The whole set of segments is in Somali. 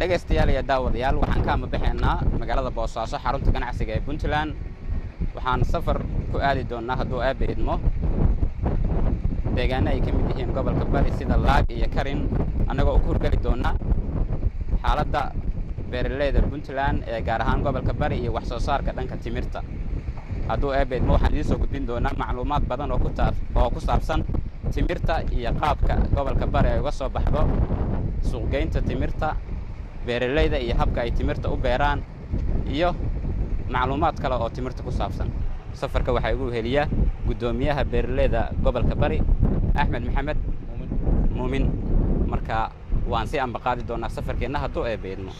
Dhegaystayaal iyo daawadayaal, waxaan ka amabaxaynaa magaalada Boosaaso, xarunta ganacsiga ee Puntland. Waxaan safar ku aadi doonnaa, hadduu Eebbe idmo, deegaano ay ka mid yihiin gobolka Bari sida Laag iyo Karin, annagoo u hurgeli doona xaaladda beeraleyda Puntland ee gaar ahaan gobolka Bari iyo wax soo saarka dhanka timirta. Hadduu Eebbe idmo, waxaan idiin soo gudbin doonaa macluumaad badan oo ku saabsan timirta iyo qaabka gobolka Bari ay uga soo baxdo, suuqgeynta timirta, beeraleyda iyo habka ay timirta u beeraan, iyo macluumaad kale oo timirta ku saabsan. Safarka waxaa igu heliya guddoomiyaha beeraleyda gobolka Bari, Axmed Maxamed Muumin. Marka waan si ambaqaadi doonaa safarkeenna, hadduu Eebbe idmo.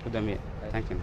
Guddoomiye, thank you.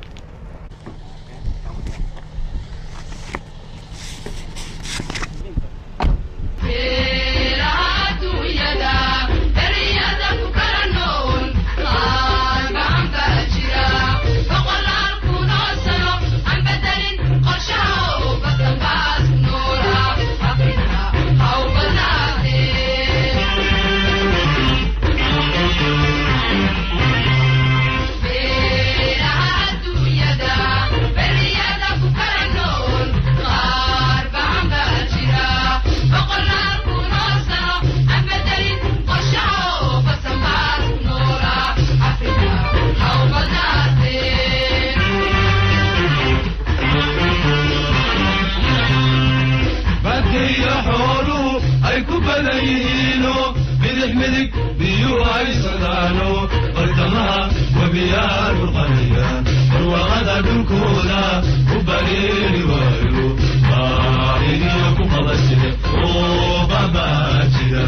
Badkiyo xooluhu ay ku badan yihiino, bidix midig biyuhu ay socdaano, bartamaha webiyaal burqanayaan, barwaaqada dhulkooda ku bareeri waayo, baahidiyo ku qabaside oo babaa jira.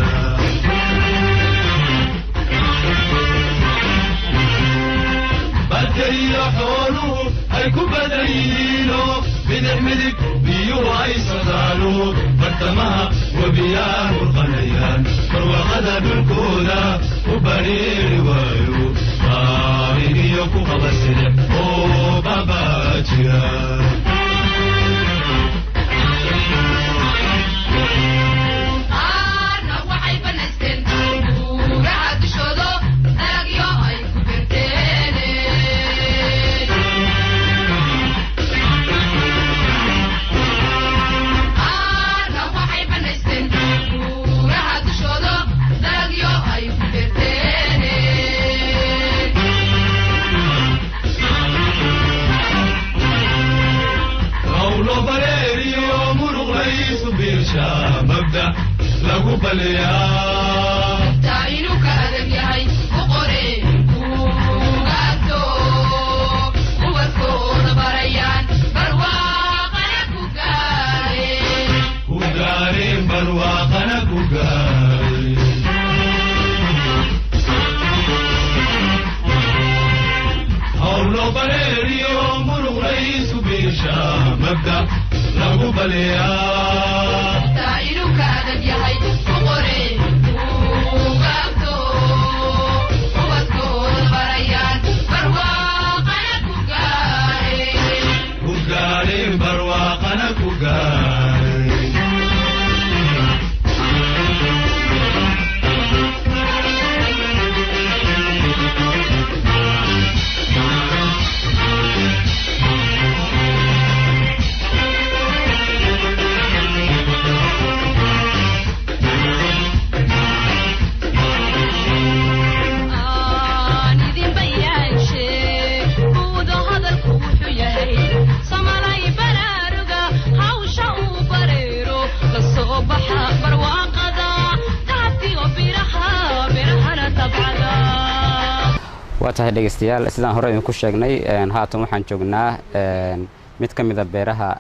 Badkaiyo xooluhu ay ku badan yihiino, bidix midig biyuhu ay socdaano, bartamaha webiyaal burqanayaan, barwaaqada dhulkooda ku bareeri waayo, baahidiyo ku qabaside oo babaa jira. Hawlo bareeriyo muruq laysu biirsha, mabda lagu baliyaa. Ku gaareen barwaaqana ku gaareen. Hawlo bareeriyo muruq laysu biirsha, mabda lagu baliyaa. Ku gaareen barwaaqana ku gaareen. Aan idin bayaanshe buudo hadalku wuxuu yahay, samalay baraaruga hawsha uu bareero, la soo baxa barwaaqada dahabkiyo biraha, birahana tabcada. Waa tahay dhegaystayaal, sidaan hore idinku sheegnay, haatan waxaan joognaa mid ka mid a beeraha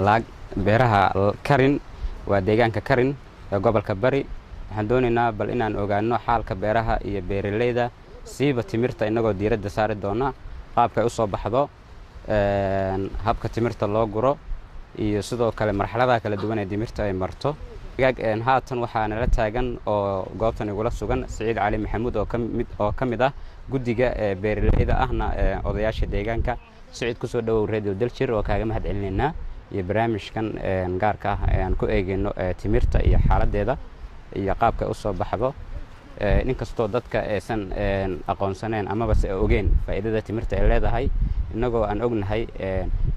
Laag, beeraha Karin, waa deegaanka Karin ee gobolka Bari. Waxaan doonaynaa bal inaan ogaano xaalka beeraha iyo beeraleyda, siiba timirta, innagoo diiradda saari doona qaabka ay u soo baxdo, habka timirta loo guro iyo sidoo kale marxaladaha kala duwan ee timirta ay marto. Haatan waxaa nala taagan oo goobtan igula sugan Siciid Cali Maxamuud oo ka mid ah guddiga ee beeraleyda ahna ee odayaasha deegaanka. Siciid, kusoo dhawow Radio Daljir, oo kaaga mahad celinaynaa iyo barnaamijkan gaarka ah ee aan ku eegeyno timirta iyo xaaladdeeda iyo qaabka ay usoo baxdo. Inkastoo dadka aysan aqoonsaneen amaba se ogeen faa'iidada timirta ay leedahay, innagoo aan ognahay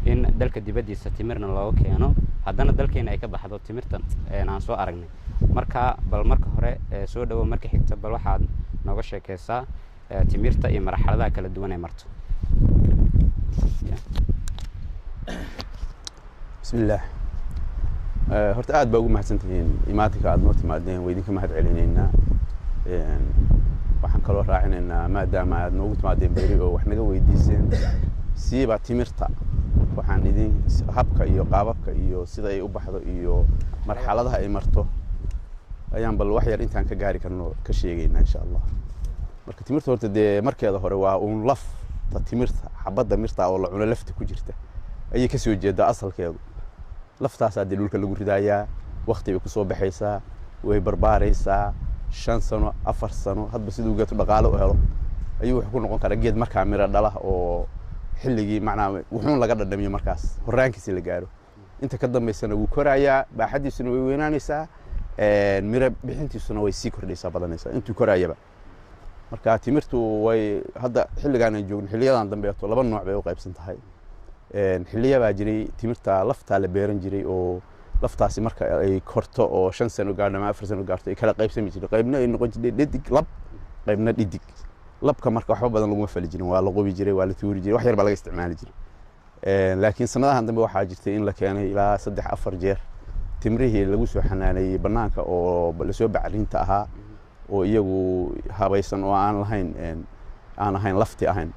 in dalka dibaddiisa timirna looga keeno, haddana dalkeena ay ka baxdo timirtan aan soo aragnay. Marka bal marka hore soo dhawo, marka xigta bal waxaad nooga sheekeysaa timirta iyo marxaladaha kala duwan ay marto. Bismillaah. Horta aad baa ugu mahadsantihiin imaatinka aad noo timaadeen, waa idinka mahad celinaynaa. Waxaan kaloo raacinaynaa, maadaama aad noogu timaadeen beri oo wax naga weydiiseen siiba timirta, waxaan idin habka iyo qaababka iyo sida ay u baxdo iyo marxaladaha ay marto ayaan bal wax yar intaan ka gaari karno ka sheegaynaa, insha Allah. Marka timirta horta dee markeeda hore waa uun lafta timirta, xabadda mirta oo la cuno lafta ku jirta ayay ka soo jeedaa asalkeedu. Laftaasaa dee dhulka lagu ridayaa, wakti bay kusoo baxaysaa, way barbaaraysaa 5 sano, 4 sano, hadba siduu geedku dhaqaale u helo ayuu wuxuu ku noqon karaa geed markaa miro dhala oo xilligii macnaa wuxuun laga dhadhamiyo markaas horraankiisi la gaaro. Inta ka dambaysana wuu korayaa, baaxaddiisuna way weynaanaysaa, miro bixintiisuna way sii kordhaysaa, badanaysaa intuu koraayaba. Marka timirtu way hadda xilligaan aan joogno, xilliyadan dambeeto laba nooc bay u qaybsan tahay. Xilliya baa jiray timirta laftaa la beeran jiray, oo laftaasi marka ay korto oo 5 sano gaadho ama 4 sano gaarto ay kala qaybsami jirtay. Qaybna ay noqon jirtay dhedig lab, qaybna dhidig. Labka marka waxba badan laguma fali jirin, waa la qubi jiray, waa la tuuri jiray, wax yar baa laga isticmaali jiray. Laakiin sanadahan dambe waxaa jirtay in la keenay ilaa saddex afar jeer timrihii lagu soo xanaaneeyey bannaanka oo lasoo bacrinta ahaa oo iyagu habaysan oo aan lahayn aan ahayn lafti ahayn.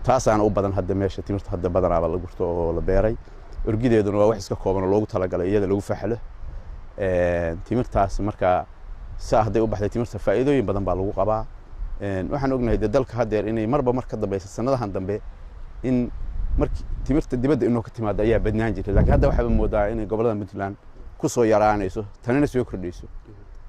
Taasaana u badan hadda meesha timirta hadda badanaaba la gurto oo la beeray. Orgideeduna waa wax iska kooban oo loogu talagalay iyada lagu faxlo. Timirtaas marka saa hadday u baxday, timirta faa'iidooyin badan baa lagu qabaa. Waxaan ognahay dee dalka haddeer inay marba mar ka dambeysa sanadahan dambe in markii timirta dibadda inoo ka timaado ayaa badnaan jirtay, laakiin hadda waxaaba moodaa inay gobollada Puntland kusoo yaraanayso, tanina soo kordhayso.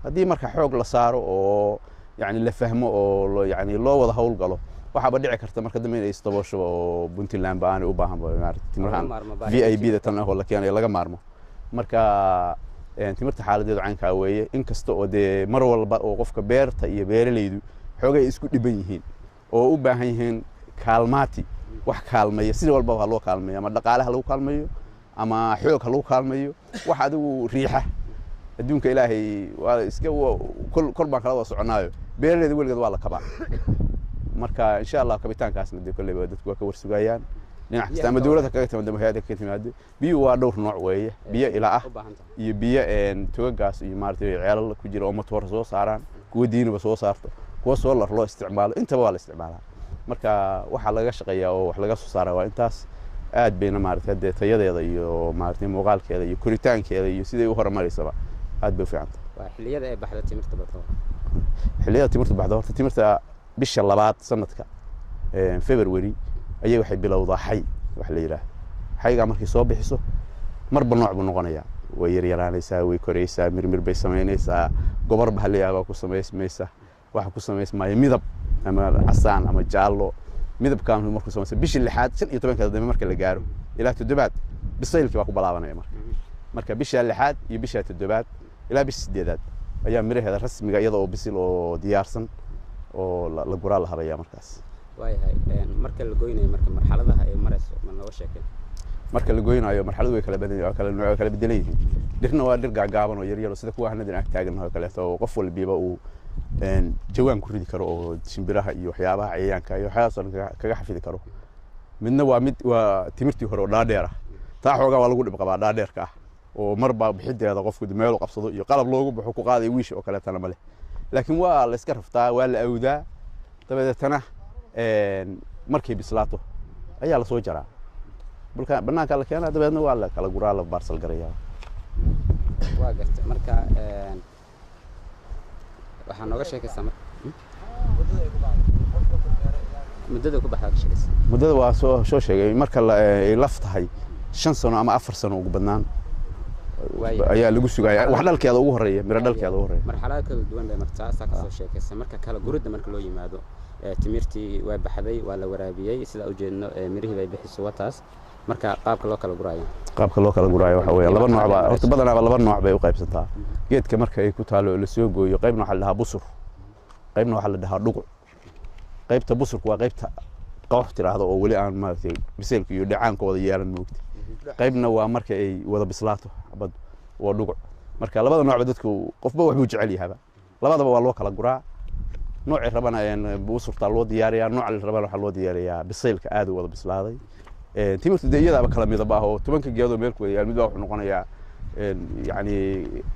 Haddii marka xoog la saaro oo yani la fahmo oo yani loo wada howlgalo, waxaaba dhici karta marka dambe inay isdabooshoba oo Puntland ba aanay u baahanba maarata timirahan VIP da tan ah oo la keenayo laga maarmo. Marka timirta xaaladeedu caynkaa weeye, inkasta oo dee mar walba oo qofka beerta iyo beeralaydu xoogay isku dhiban yihiin oo u baahan yihiin kaalmaati, wax kaalmeeya. Sida walba ha loo kaalmeeyo, ama dhaqaale ha lagu kaalmeeyo ama xoog ha lagu kaalmeeyo, wax adigu riixa. Adduunka Ilaahay waa iska kol baan kala wada soconaayo, beeralayda weligeed waa la kabaa. Marka insha Allah kabitaankaasna dee kolleyba dadku waa ka warsugayaan dhinac kasta, ama dowladda kaga timaado ama hay'adda kaga timaado. Biyuhu waa dhowr nooc weeye: biyo ila ah iyo biyo togagaas iyo maaragtay ceelal ku jira oo matoor soo saaraan, kuwa diinuba soo saarto, kuwa solar loo isticmaalo, intaba waa la isticmaalaa. Marka waxaa laga shaqeeyaa oo wax laga soo saaraa waa intaas. Aad bayna maaragtay haddee tayadeeda iyo maaragtay muuqaalkeeda iyo koritaankeeda iyo siday u horumareysaba aad bay u fiican tahay. Waa xilliyada ay baxdo timirta balka? Xilliyada timirta baxdo, horta timirta bisha labaad sanadka, February, ayay waxay bilowdaa xay wax la yidhaahdo. Xaygaa markay soo bixiso marba nooc buu noqonayaa: way yaryaraanaysaa, way koraysaa, mirmir bay samaynaysaa, gobor baa la yaabaa ku samaysmaysa, waxa ku samaysmaya midab ama casaan ama jaallo. Midabkaan markuu samaysa bishii lixaad 15-keeda dambe marka la gaaro ilaa toddobaad, bisaylkii baa ku balaabanaya. Marka bisha lixaad iyo bisha toddobaad ilaa bisha sideedaad ayaa miraheeda rasmiga iyada oo bisil oo diyaarsan oo la guraa, la habaya markaas. Waayahay, marka la goynayo, marka marxaladaha ay marayso ma nooga sheekeen? Marka la goynayo marxaladu way kala badan, waa kala nooc, kala bedelan yihiin. Dhirna waa dhir gaagaaban oo yaryar oo sida kuwa hanadan ag taagan oo kaleeto, oo qof walbiba uu jawaan ku ridi karo oo shimbiraha iyo waxyaabaha cayayaanka iyo waxyaabahaas oo dhan kaga xafidi karo. Midna waa mid waa timirtii hore oo dhaadheer ah. Taa xoogaa waa lagu dhib qabaa, dhaadheerka ah, oo marba bixideeda qofku meel u qabsado iyo qalab loogu baxo ku qaaday wiish oo kaleetana male, laakiin waa la iska raftaa, waa la awdaa, dabadeetana markay bislaato ayaa lasoo jaraa, balka banaanka la keenaa, dabeedna waa la kala guraa, la baarsal garayaa. Waa gartay. Marka waxaa nooga sheekaysaa marka muddada ku baxdaa ka sheekaysa. Muddada waa soo sheegay, marka ay laf tahay 5 sano ama 4 sano ugu badnaan ayaa lagu sugaya wax dhalkeeda ugu horeeya, miro dhalkeeda ugu horeeya. Marxalado kala duwan bay martaa, saa kasoo sheekaysa. Marka kala guridda marka loo yimaado, timirtii waa baxday, waa la waraabiyey, sidaa ujeedno, mirihii bay bixiso wataas. Marka qaabka loo kala guraayo? Qaabka loo kala guraayo waxa weeye laba nooc baa horta, badanaaba laba nooc bay u qaybsantaa. Geedka marka ay ku taalo oo lasoo gooyo, qaybna waxaa la dhahaa busur. Qaybna waxaa la dhahaa dhuguc. Qaybta busurka waa qaybta qabof tiraahdo oo weli aan maaragtay biseylka iyo dhecaanka wada yeelan, moogta. Qaybna waa marka ay wada bislaato xabaddu, waa dhuguc. Marka labada noocba dadku qofba waxbuu jecel yahaba, labadaba waa loo kala guraa. Noocii rabana busurtaa loo diyaariyaa, nooca la rabana waxaa loo diyaariyaa biseylka aad u wada bislaaday. Timirtu dee iyadaaba kala midab ah oo 10-ka geedoo meel ku wada yaal, mid baa wuxuu noqonayaa yacni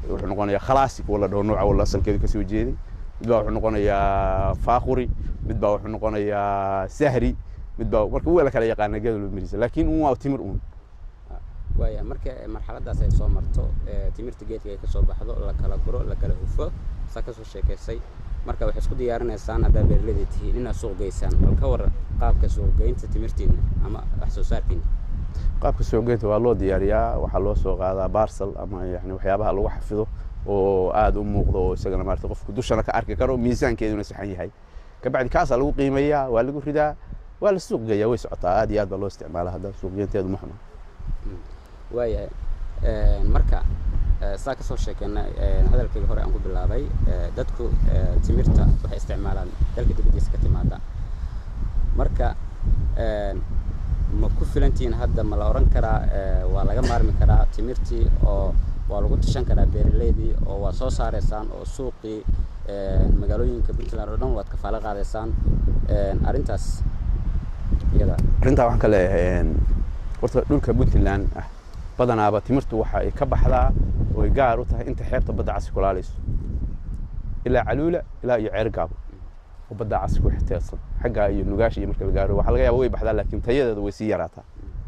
wuxuu noqonayaa khalaasi kuwa la dhaho, nooca wala asalkeedu kasoo jeeday. Mid baa wuxuu noqonayaa faaquri, mid baa wuxuu noqonayaa sahri, mid baa marka waa la kala yaqaana geed walba miriisa, laakiin un waa timir uun. Waaya, marka marxaladaas ay soo marto, timirta geedka ay kasoo baxdo, la kala guro, la kala hufo, saa kasoo sheekaysay, marka waxay isku diyaarinaysaan haddaa beeraleyda tihiin inaad suuq geysaan. Bal ka waran qaabka suuq geynta timirtiina ama wax soo saarkiina? Qaabka suuqgeynta waa loo diyaariyaa. Waxaa loo soo qaadaa parcel ama yani waxyaabaha lagu xafido oo aada u muuqdo oo isagana maarata qofku dushana ka arki karo, miisaankeeduna saxan yahay. Kabacdi kaasaa lagu qiimeeyaa, waa lagu ridaa, waa la suuq geeyaa, way socotaa. Aad iyo aad baa loo isticmaalaa hadda, suuq geynteedu ma xuma. Waayahay, marka saa kasoo sheekeynay, hadalkayga hore aan ku bilaabay, dadku timirta waxay isticmaalaan dalka dibaddiisa ka timaada. Marka ma ku filantihiin hadda? Ma la oran karaa waa laga maarmi karaa timirtii oo waa lagu tashan karaa beeraleydii oo waa soo saareysaan oo suuqii magaalooyinka Puntland oo dhan waad kafaalo qaadaysaan arrintaas iyada? Arrintaa waxaan ka leeyahay, horta dhulka Puntland ah badanaaba timirtu waxa ay ka baxdaa oo ay gaar u tahay inta xeebta Badda Casi kulaalayso, ilaa Caluula ilaa iyo Ceer Gaabo oo Badda Casi ku xiteedsan. Xaggaa iyo Nugaasha iyo marka la gaaro waxaa laga yaaba way baxdaa, laakiin tayadeeda way sii yaraataa,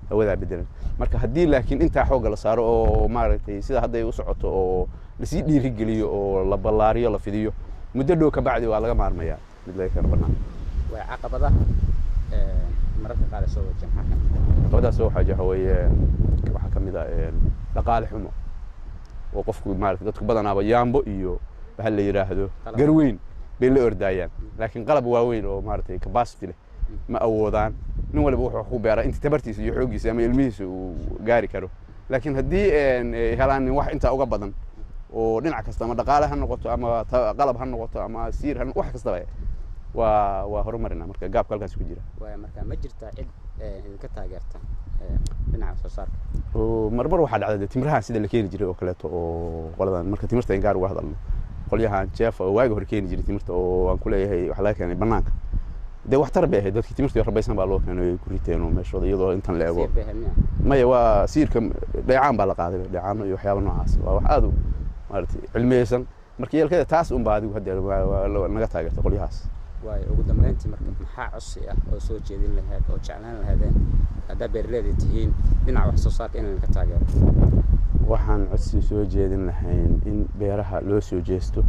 hawadaa bedelan. Marka haddii laakiin intaa xoogga la saaro oo maaragtay sida hadday u socoto oo lasii dhiirigeliyo oo la ballaariyo, la fidiyo, muddo dhow ka bacdi waa laga maarmayaa mid laga keeno bannaan. Waa caqabadaha mararka qaar ay soo wajahan maxaa ka mid ah? Caqabadaas waxaa jira weeye, waxaa ka mid ah dhaqaale xumo oo qofku maaragtay dadku badanaaba yaambo iyo waxa la yidhaahdo Qalab. Garweyn bay la ordaayaan, laakiin qalab waaweyn oo maaragtay capacity leh ma awoodaan. Nin waliba wuxuu ku beeraa inta tabartiisa iyo xooggiisa ama ilmihiisa uu gaari karo. Laakiin haddii ay helaan nin wax intaa uga badan oo dhinac kasta, ama dhaqaale ha noqoto ama qalab ha noqoto ama siir ha, wax kastaba waa horumarina. Marka gaabka halkaas ku jira. Waaya, marka ma jirtaa cid idinka taageerta dhinaca wax soo saarka? Oo marmar waxaa dhacda dee timirahan sida la keeni jiray oo kaleeto oo qoladan, marka timirta in gaar uga hadalno, qolyahan jeefa oo waagi hore keeni jiray timirta oo aan ku leeyahay waxaa laga keenay banaanka, dee waxtar bay ahayd dadkii. Timirta rabaysan baa loo keenay, ay ku riteen oo meeshooda iyadoo intan la eego. Siir bay ahayd miya? Maya, waa siirka dheecaan baa la qaaday, dheecaano iyo waxyaaba noocaas. Waa wax aad u maaragtay cilmiyeysan. Marka yeelkeeda taas unbaa adigu haddeer naga taageerta qolyahaas. Waayo, ugu dambeyntii marka maxaa codsi ah oo soo jeedin lahayd oo jeclaan lahaydeen haddaa beeraleyda tihiin dhinaca wax soo saarka in laga taageero? Waxaan codsi soo jeedin lahayn in beeraha loo soo jeesto,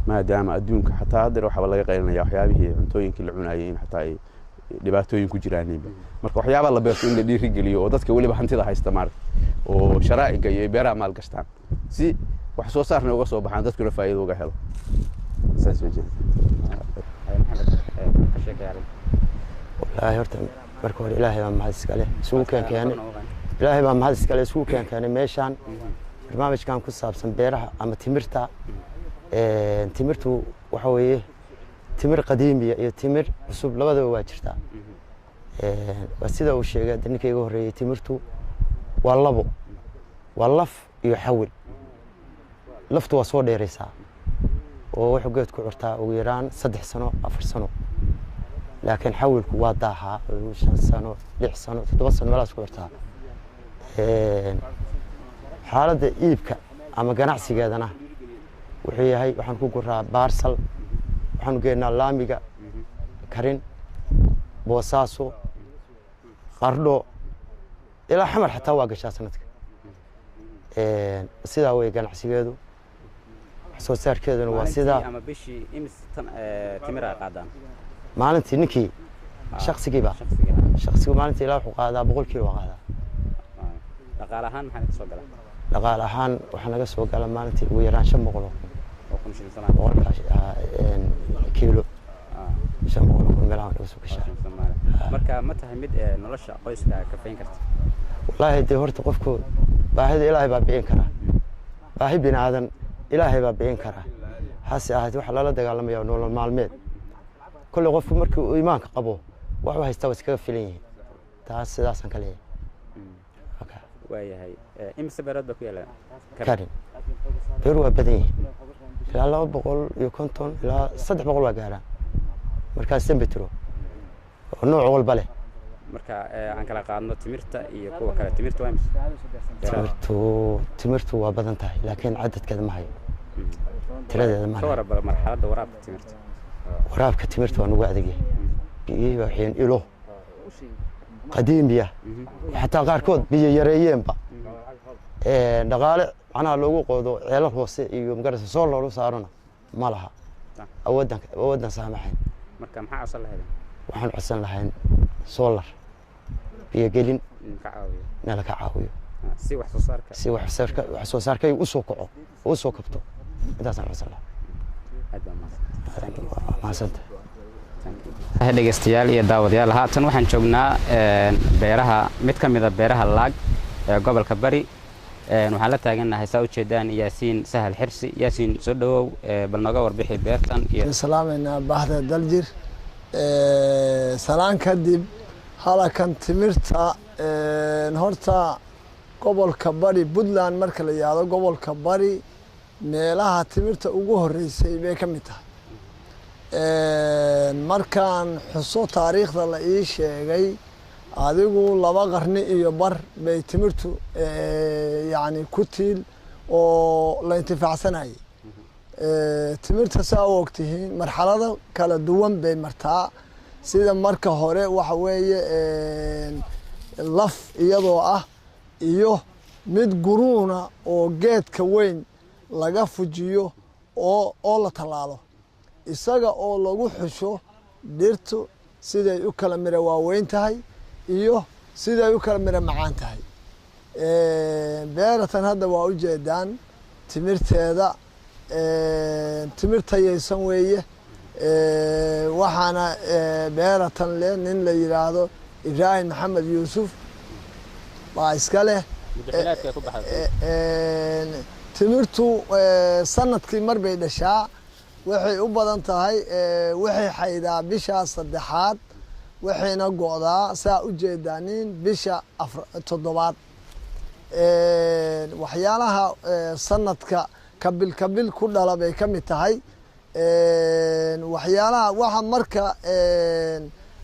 maadaama adduunka xataa haddeer waxaaba laga qaylinaya waxyaabihii cuntooyinkii la cunayay in xataa ay dhibaatooyin ku jiraaniinba. Marka waxyaabaha la beerto in la dhiirigeliyo oo dadka weliba hantida haysta maaragta oo sharaa'iga iyo ay beeraha maalgashtaan si wax soo saarna uga soo baxaan, dadkuna faa'iido uga helo. Saas soo jeedin. Haye Maxamed, ka sheekay arrin. Wallaahi horta marka hore Ilaahay baa mahad iskale isugu keenkeenay. Ilaahay baa mahad iskale isugu keenkeenay meeshaan barnaamijkan ku saabsan beeraha ama timirta. Timirtu waxa weeye timir qadiimiya iyo timir cusub, labadaba waa jirtaa. Waa sida uu sheegay hadda ninka iga horreeyey, timirtu waa labo, waa laf iyo xawil. Laftu waa soo dheeraysaa oo wuxuu geed ku curtaa ugu yaraan 3 sano, 4 sano, laakiin xawilku waa daahaa, 5 sano, 6 sano, 7 sano meelahaas ku curtaa. Xaaladda iibka ama ganacsigeedana wuxuu yahay waxaan ku guraa parcel, waxaanu geenaa laamiga Karin, Boosaaso, Qardho, ilaa Xamar xataa waa gashaa sanadka. Sidaa wey ganacsigeedu, wax soo saarkeeduna waa sidaa. Ama bishii imis tan timir ay qaadaan? Maalintii ninkii shaksigiiba Shakhsiga. Shaksigu maalintii ilaa wuxuu qaadaa 100 kiilo waa qaadaa. Dhaqaale ahaan maxaa ka soo gala? Dhaqaale ahaan waxaa naga soo gala maalintii ugu yaraan 500 oo kun shilin Soomaali. Boqolkaas kiilo, 500,000 meelaha naga soo gashaa. Shilin Soomaali. Marka ma tahay mid nolosha qoyska kafayn karta? Wallaahi dee horta qofku baahida Ilaahay baa bixin karaa, baahi bini aadan Ilaahay baa bixin karaa. Hase ahaatee waxaa lala dagaalamaya nolol maalmeed. Kolley qofku markii uu iimaanka qabo wax uu haystaa waa iskaga filan yihiin. Taas sidaasaan ka leeyahay. Waayahay, imise beerood baa ku yaala? Karin beeru waa badan yihiin, ilaa 250 ilaa 300 waa gaaraan markaas sembetro oo nooc walba leh. Marka aan kala qaadno timirta iyo kuwa kale, timirta waa imise? Timirtu waa badan tahay, laakiin cadadkeeda ma hayo, tiradeeda ma Ka hayo. Waraba marxaladda waraabka timirta. Waraabka timirta waa nagu adag yahay. Biyihii baa waxeen ilo qadiimiya, xataa qaarkood biyo yareeyeenba. Dhaqaale macnaha loogu qoodo ceelal hoose iyo magarasa soo loogu saarona ma laha awooddan saamaxayn. Marka maxaa codsan lahaydeen? Waxaan codsan lahayn solar biyogelin ka caawiyo, nala ka caawiyo si wax soo saarka, si wax soo saarkay usoo kaco oo usoo kabto. Intaasaan codsan lahaa. Aad baa mahadsan. Waa mahadsantahay. Dhegeystayaal iyo daawadayaal, haatan waxaan joognaa beeraha, mid ka mid a beeraha Laag ee gobolka Bari. Waxaan la taagannahay, saa ujeedaan, Yaasiin Sahal Xirsi. Yaasiin, soo dhawow, bal nooga warbixi beertan iyo Salaamaynaa bahda Daljir. Salaan kadib, halakan timirta horta gobolka Bari, Puntland marka la yidhaahdo, gobolka Bari meelaha timirta ugu horeysay bay ka mid tahay. Markaan xuso taariikhda la ii sheegay, adigu 2 qarni iyo bar bay timirtu yacni ku tiil oo la intifaacsanayay. Timirta saa u ogtihiin marxalado kala duwan bay martaa. Sida marka hore waxa weeye laf iyadoo ah iyo mid guruuna oo geedka weyn laga fujiyo oo la tallaalo, isaga oo lagu xusho dhirtu siday u kala miro waaweyn tahay iyo siday u kala miro macaan tahay. Beeratan hadda waa ujeedaan timirteeda, timir tayaysan weeye. Waxaana beeratan leh nin la yidhaahdo Ibraahim Maxamed Yuusuf baa iska leh. Muddaxilaadka ku baxda? Timirtu sanadkii mar bay dhashaa. Waxay u badan tahay waxay xaydaa bisha saddexaad, waxayna go'daa, saa u jeedaanin, bisha toddobaad. Waxyaalaha sanadka kabil kabil ku dhala bay ka mid tahay. Waxyaalaha waxa marka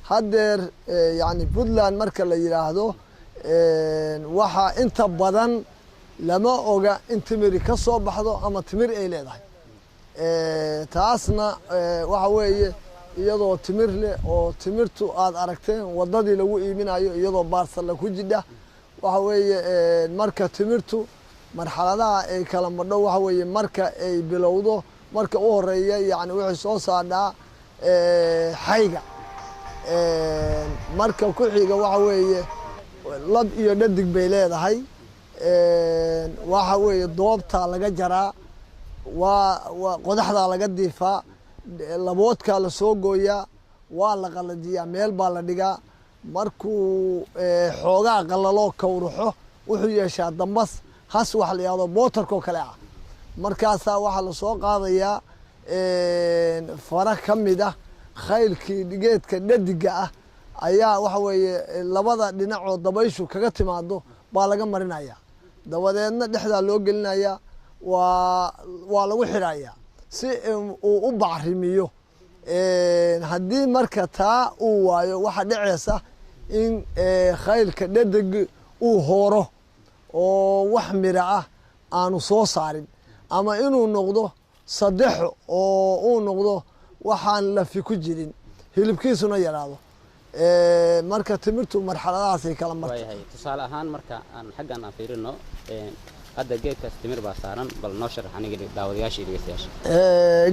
haddeer yani Puntland marka la yidhaahdo, waxaa inta badan lama oga in timiri ka soo baxdo ama timir ay leedahay. Taasna waxa weeye iyadoo timir leh oo timirtu aad aragteen waddadii lagu iibinayo iyadoo baarsalla ku jidha. Waxa weeye marka timirtu marxaladaha ay kala madho, waxa weeye marka ay bilowdo, marka u horeeya yani waxay soo saadhaa xayga. Marka ku xiga waxa weeye lab iyo dhadig bay leedahay. Waxa weeye doobtaa laga jaraa, waa qodaxdaa laga diifaa, laboodkaa lasoo gooyaa, waa la qalajiyaa, meel baa la dhigaa. Markuu xoogaa qalaloo kawraxo, wuxuu yeeshaa dambas has waxa la yihahdo bootarkoo kale ah. Markaasaa waxaa lasoo qaadayaa fara ka mid ah khaylkii geedka dhadiga ah ayaa waxa weeye labada dhinacoo dabayshu kaga timaado baa laga marinaya, dabadeedna dhexdaa loo gelinaya, waa lagu xidhaya si uu u bacrimiyo. Haddii marka taa uu waayo, waxaa dhaceysa in khaylka dhadeg uu hooro oo wax mira ah aanu soo saarin, ama inuu noqdo saddexo oo uu noqdo waxaan lafi ku jirin, hilibkiisuna yaraado. Marka timirtu marxaladahaasay kala marta. Waayahay, tusaale ahaan marka aan xaggan aan fiirino, hadda geedkaas timir baa saaran, bal noo sharax aniga, daawadayaasha iyo dhegeystayaasha.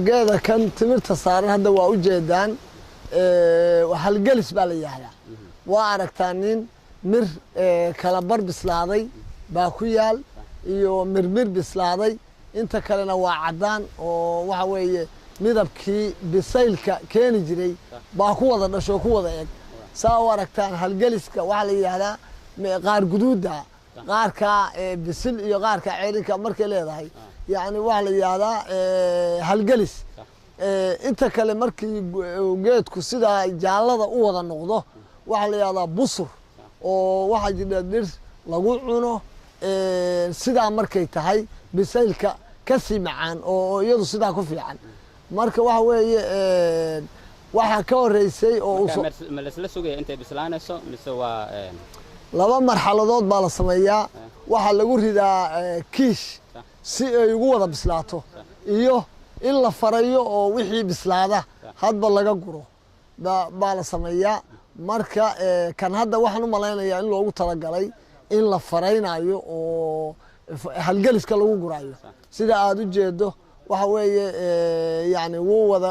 Geeda kan timirta saaran hadda waa ujeedaan, halgelis baa la yihahdaa. Waa aragtaa nin mir kala bar bislaaday baa ku yaal iyo mirmir bislaaday, inta kalena waa caddaan oo waxa weeye midabkii bisaylka keeni jiray baa ku wada dhasho, ku wada eg. Saa u aragtaan halgeliska waxaa la yidhaahdaa qaar guduuda, qaarkaa bisil iyo qaarka ceelinka markay leedahay. Yani waxaa la yidhahdaa halgelis. Inta kale markii geedku sidaa jaallada u wada noqdo waxaa la yidhahdaa busur, oo waxaa jira dhir lagu cuno sidaa markay tahay bisaylka kasii macaan oo iyadu sidaa ku fiican. Marka waxa weeye waxaa ka horeysay oo ma laisla sugaya intay bislaanayso mise waa laba marxaladood baa la sameeyaa. Waxaa lagu ridaa kiish si ay ugu wada bislaato, iyo in la farayo oo wixii bislaada hadba laga guro baa la sameeyaa. Marka kan hadda waxaan u malaynayaa in loogu talagalay in la faraynayo oo halgeliska lagu gurayo. Sida aada u jeedo waxa weeye yani wuu wada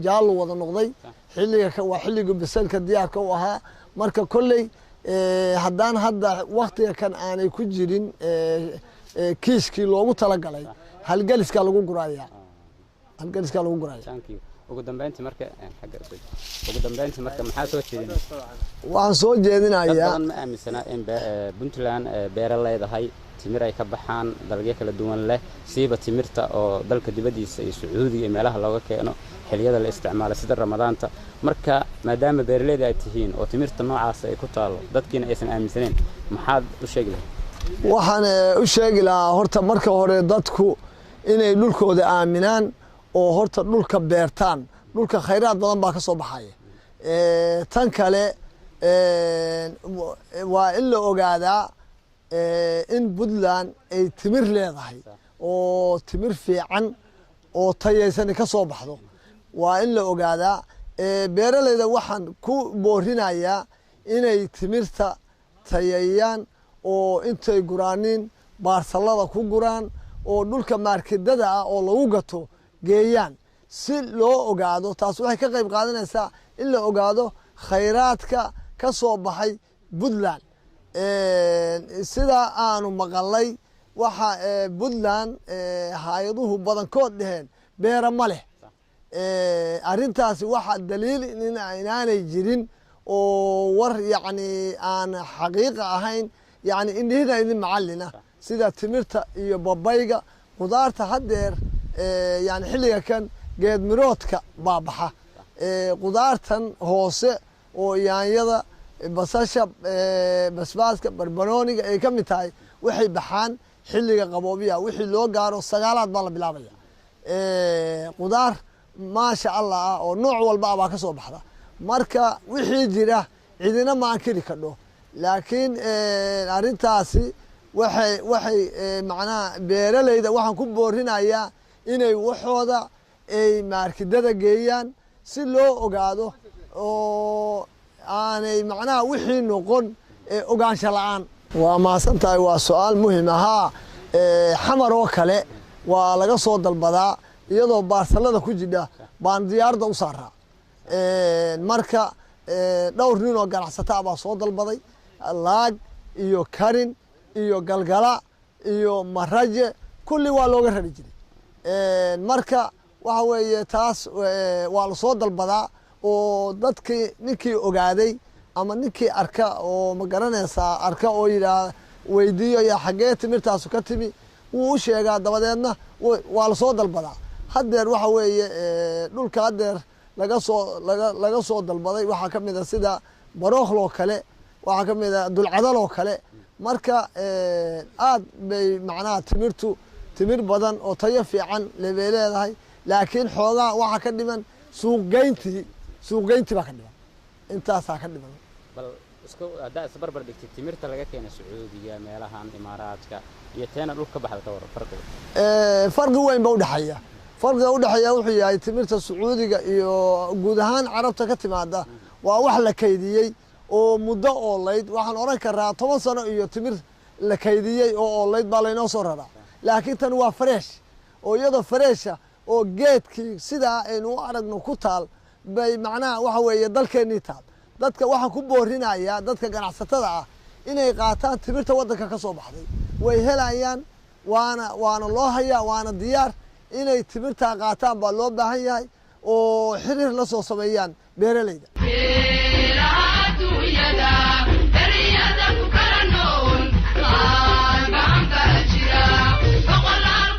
jaallu wada noqday xilliga, waa xilliga bisaylka diyaarka u ahaa. Marka kolley haddaan hadda waktiga kan aanay ku jirin kiiskii loogu talagalay, halgeliska lagu guraya, halgeliska lagu guraya. Ugu dambeyntii marka xagga ugu dambeyntii marka maxaa soo jeedin? Waxaan soo jeedinayaa, dad badan ma aaminsana in Puntland beero leedahay, timir ay ka baxaan, dalagyo kala duwan leh, siiba timirta oo dalka dibaddiisa iyo Sacuudiga iyo meelaha looga keeno xilliyada la isticmaalo sida Ramadaanta. Marka maadaama beeraleyda ay tihiin oo timirta noocaas ay ku taalo dadkiina aysan aaminsaneyn, maxaad u sheegi lahayd? Waxaan u sheegi lahaa horta marka hore dadku inay dhulkooda aaminaan oo horta dhulka beertaan. Dhulka khayraad badan baa ka soo baxaya. Tan kale waa in la ogaadaa in Puntland ay timir leedahay oo timir fiican oo tayaysani ka soo baxdo, waa in la ogaadaa. Beeraleyda waxaan ku boorinayaa inay timirta tayeeyaan oo intay guraaniin baarsalada ku guraan oo dhulka maarkedada ah oo lagu gato geeyaan si loo ogaado. Taas waxay ka qayb qaadanaysaa in la ogaado khayraadka ka soo baxay Puntland. Sidaa aanu maqalay waxa Puntland hay-aduhu badankood dheheen beera ma leh. Arrintaasi waxaa daliil in inaanay jirin oo war yacni aan xaqiiqa ahayn, yacni indhihina idin macallina sida timirta iyo babayga, qudaarta haddeer yani xilliga kan geed miroodka baa baxa, qudaartan hoose oo yaanyada, basasha, basbaaska, barbarooniga ay ka mid tahay waxay baxaan xilliga qaboobiya. Wixii loo gaaro sagaalaad baa la bilaabaya. Qudaar maasha Allah ah oo nooc walba ah baa ka soo baxda. Marka wixii jira cidina ma ankiri kadho, laakiin arrintaasi waxay macnaha beeraleyda waxaan ku boorinayaa inay waxooda ay maarkidada geeyaan si loo ogaado oo aanay macnaha wixii noqon ogaansho la-aan. Waa mahadsan tahay, waa su-aal muhim ahaa. Xamar oo kale waa laga soo dalbadaa iyadoo baarsalada ku jidha baan diyaaradda u saaraa. Marka dhowr nin oo ganacsataa baa soo dalbaday Laag iyo Karin iyo Galgala iyo Maraje, kulli waa looga rari jiray. Marka waxa weeye taas waa lasoo dalbadaa oo dadkii ninkii ogaaday ama ninkii arka oo ma garanaysaa arka oo yidhaah weydiiyo yaa xaggee timirtaasu ka timi, wuu u sheegaa, dabadeedna waa lasoo dalbadaa. Haddeer waxa weeye dhulka haddeer laga soo dalbaday waxaa ka mid a sida Barookhloo kale, waxaa ka mid a Dulcadaloo kale. Marka aad bay macnaha timirtu timir badan oo tayo fiican lebay leedahay, laakiin xoogaa waxaa ka dhiman suuqgeyntii, suuqgeyntii baa ka dhiman, intaasaa ka dhiman. Bal isku haddaa isbarbar dhigtid timirta laga keena Sacuudiga, meelahan Imaaraadka iyo teena dhulka ka baxda, ka waran farqiga? Farqi weyn ba udhexeeya. Farqiga udhexeeya wuxuu yahay timirta Sacuudiga iyo guud ahaan Carabta ka timaada waa wax la kaydiyey oo muddo oolayd. Waxaan odhan karaa 10 sano iyo timir la kaydiyey oo oolayd baa laynoo soo raraa, laakiin tan waa fresh oo iyadoo freesha oo geedkii sidaa aynu u aragno ku taal bay macnaha waxa weeye dalkeennii taal. Dadka waxaan ku boorinayaa, dadka ganacsatada ah, inay qaataan timirta waddanka ka soo baxday. Way helayaan, waana loo hayaa, waana diyaar. Inay timirtaa qaataan baa loo baahan yahay oo xiriir la soo sameeyaan beeraleyda. Beeraha adduunyada beriyada ku kala nool qaar gacan baa jira boqolaal.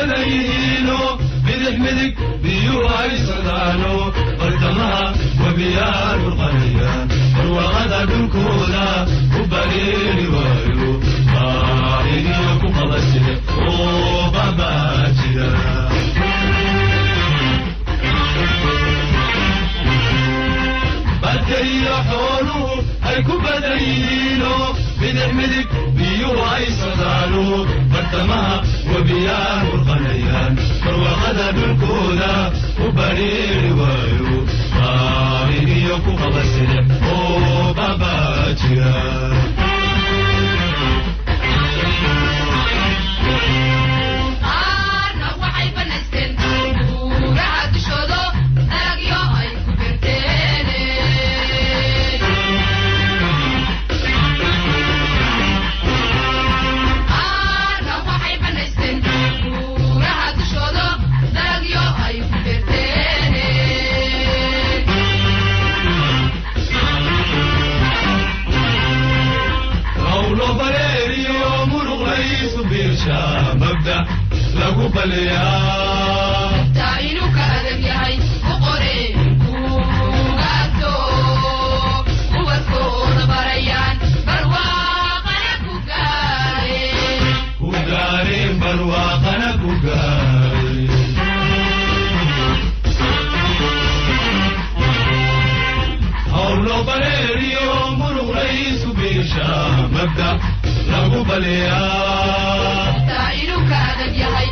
Badan yihiino bidix midig biyuhu ay socdaano, bartamaha webiyaa dhulqanayaan, barwaaqada dhulkooda u bareeri waayo, baahidiyo ku qabasile oo babaa jira. Badka iyo xooluhu ay ku badan yihiino bidix midig biyuhu ay socdaano, bartamaha webiyaa burqanayaan, barwaaqada dhulkooda u bareeri waayo, baahidiyo ku qabasile oo babaa jira. Qaarna waxay banaysteen buuraha dushoodo, dalagyo ay ku beerteen. Qaarna waxay banaysteen buuraha dushoodo, dalagyo ay ku beerteen. Hawlo bareeriyo muruqlaysu biirsha, mabda lagu baliyaa. Taa inuu ka adag yahay u qoreen kuugaato, ubadkooda barayaan, barwaaqana ku gaareen. Ku gaareen, barwaaqana ku gaareen. Hawlo bareeriyo muruqlaysu biirsha, mabda lagu baliyaa. Taa inuu ka adag yahay